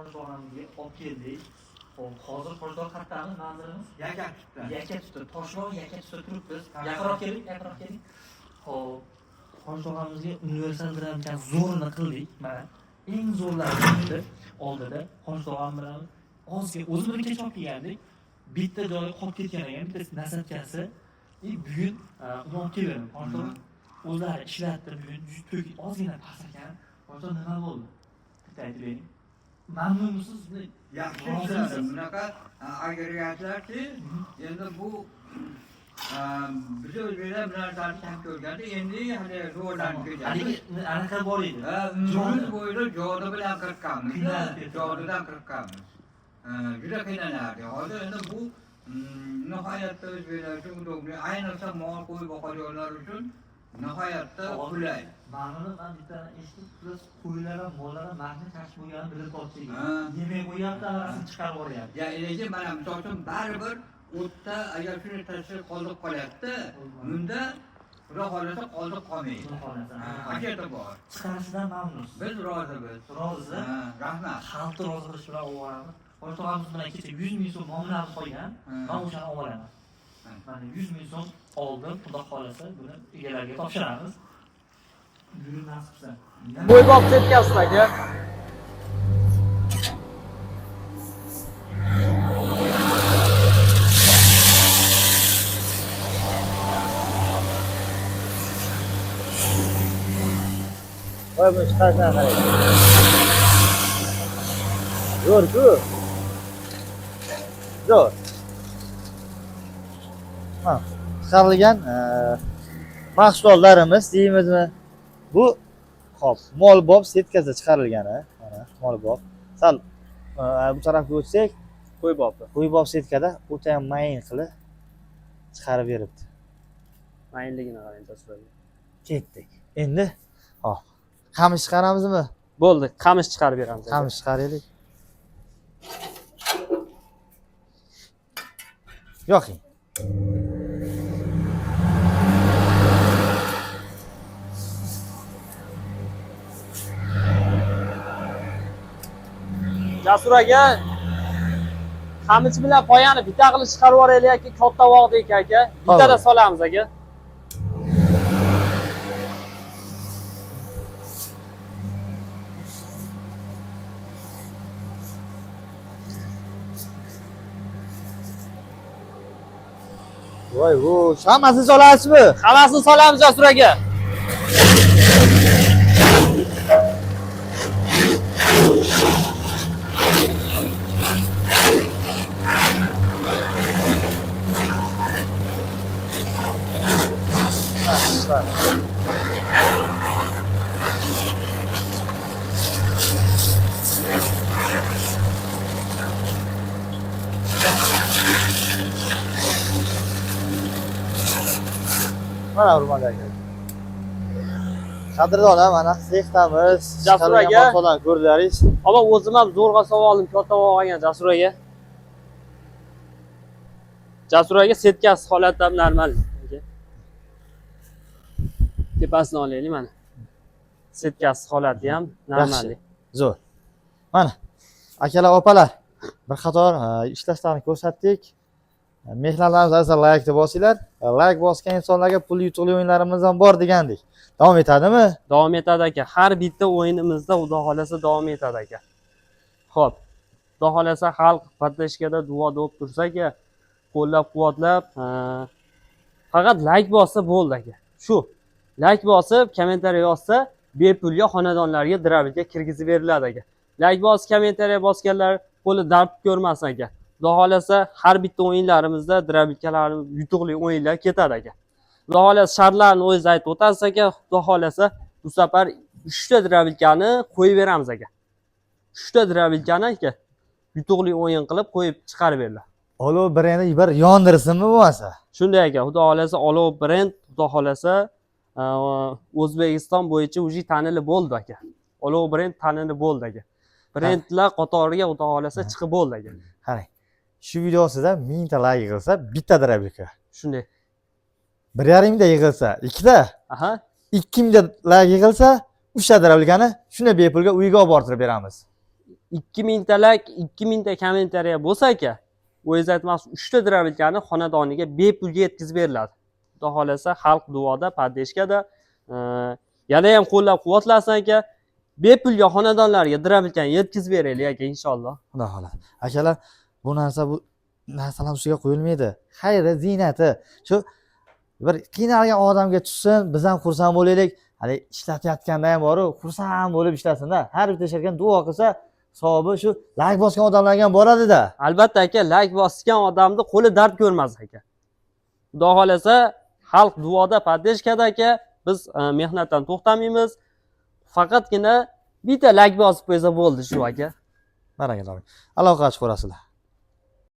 Toshbog'amizga olib keldik. Xo'p, hozir Toshbog' qayerdami manzilimiz? Yakatutda. Yakatutda, Toshbog' Yakatutda turibmiz. Yaqinroq keling, yaqinroq keling. Xo'p, Toshbog'amizga universal dramkan zo'rini qildik. Mana eng zo'rlari turibdi oldida. Toshbog'am bilan ozgina o'zi buni kecha olib kelgandik. Bitta joyi qolib ketgan ekan, bitta nasatkasi. И bugun uni olib keldim. Toshbog' o'zlari ishlatdi bugun, juda ozgina past ekan. Toshbog' nima bo'ldi? Bitta aytib bering. Mamnunmisiz? Yaxshi Rozimisiz? ishladi. Bunaqa agregatlarki, endi bu biz o'zbeklar bu narsani kam ko'rganda, endi hali rivojlanib kelyapti. Haligi anaqa bor edi. Umr bo'yi joda bilan qirqqanmiz. Qiynalib ketdi. Jodadan qirqqanmiz. Juda qiynalardik. Hozir endi bu nihoyatda o'zbeklar uchun удобный. Ayniqsa mol qo'y boqadiganlar uchun nihoyatda qulay. Ma'noni man bittani eshitib, plus qo'ylar ham, mollar ham mashina chashib bo'lganini bilib qoldik. Ha. Yemay qo'yapti, arasini chiqarib yuboryapti. Ya lekin mana misol uchun baribir o'tda agar shuni tashlab qoldiq qolyapti, bunda Xudo xohlasa qoldiq qolmaydi. Xudo xohlasa. Paketi bor. Chiqarishidan mamnunsiz. Biz rozimiz. Rozisiz? Ha, rahmat. Xalqni rozi qilish bilan ovvoramiz. Boshlig'imiz bilan kecha 100 ming so'm muomalamiz qolgan. Ha. Men o'shani olib olaman. Ha. Mana 100 ming so'm oldim, Xudo xohlasa buni egalariga topshiramiz. Bugun nasib qilsa. Qo'ybob setkasi aka. Voy, bu chiqarishdan qarang. Zo'r-ku. Zo'r. Ha, chiqarilgan mahsulotlarimiz deymizmi? Bu hop, molbob setkasida chiqarilgani, mana molbob. Sal bu tarafga o'tsak, Qo'ybobi. qo'ybob setkada o'ta ham mayin qilib chiqarib beribdi. Mayinligini qarang Jasur aka. Ketdik. Endi hop, qamish chiqaramizmi? Bo'ldi, qamish chiqarib beramiz. aka. Qamish chiqaraylik. Yoqing. Jasur aka, qamich bilan poyani bitta qilib chiqarib yuboraylik aka, katta vog'dek aka. Bittada solamiz aka. Voy, bu hammasini solasizmi? Hammasini solamiz Jasur aka. Mana hurmatli aka. Qadrdonlar, mana sexdamiz. Jasur aka. Mahsulotlarni ko'rdilaringiz. Ammo o'zim ham zo'rg'a solib oldim, katta vog' olgan Jasur aka. Jasur aka setkasi holati ham normal aka. Tepasini olaylik mana. Setkasi holati ham normal. Zo'r. Mana akalar, opalar, bir qator ishlashlarni ko'rsatdik. Mehnatlarimiz azza like deb bosinglar. Like bosgan insonlarga pul yutuqli o'yinlarimiz ham bor degandik. Davom etadimi? Davom etadi aka. Har bitta o'yinimizda Xudo xolasa davom etadi aka. Xo'p. Xudo xolasa xalq podдержкада duo deb tursa aka, qo'llab-quvvatlab, faqat like bossa bo'ldi aka. Shu. Like bosib, kommentariy yozsa, bepulga xonadonlarga drabilga kirgizib beriladi aka. Like bosib, kommentariy bosganlar qo'li dard ko'rmasin aka. Xudo xolasa har bitta o'yinlarimizda drabilkalarimiz yutuqli o'yinlar ketadi aka. Xudo xolasa shartlarni o'zingiz aytib o'tasiz aka. Xudo xolasa bu safar 3 ta drabilkani qo'yib beramiz aka. 3 ta drabilkani aka yutuqli o'yin qilib qo'yib chiqarib beriladi. Olov brendi bir yondirsinmi bo'lmasa? Shunday aka, Xudo xolasa Olov brend, Xudo xolasa O'zbekiston bo'yicha уже tanilib bo'ldi aka. Olov brend tanilib bo'ldi aka. Brendlar qatoriga Xudo xolasa chiqib bo'ldi aka. Qarang. Shu videosida 1000 ta like yig'ilsa, bitta drabilka. Shunday. 1,5 mingta yig'ilsa, ikkita. Aha. 2000 ta like yig'ilsa, 3 ta drabilkani shunday bepulga uyga olib bortirib beramiz. 2000 ta layk, 2000 ta kommentariya bo'lsa aka, o'zingiz aytmoqchi 3 ta дробилка ni xonadoniga bepulga yetkazib beriladi. Xudo xohlasa, xalq duoda, поддержка da, yana ham qo'llab-quvvatlasin aka. Bepulga xonadonlarga дробилка ni yetkazib beraylik aka, inshaalloh. Xudo xohlasa. Akalar, bu narsa, bu narsalar ustiga qo'yilmaydi. Xayri, ziynati. Shu bir qiynalgan odamga tushsin, biz ham xursand bo'laylik. Hali ishlatayotganda ham boru xursand bo'lib ishlasin-da. Har bitta ishlatgan duo qilsa, savobi shu layk bosgan odamlarga ham boradida. Albatta aka, layk bosgan odamni qo'li dard ko'rmas aka. Xudo xohlasa, xalq duoda, поддержка da aka, biz mehnatdan to'xtamaymiz. Faqatgina bitta layk bosib qo'ysa bo'ldi shu aka. Baraka toping. Aloqa chiqarasizlar.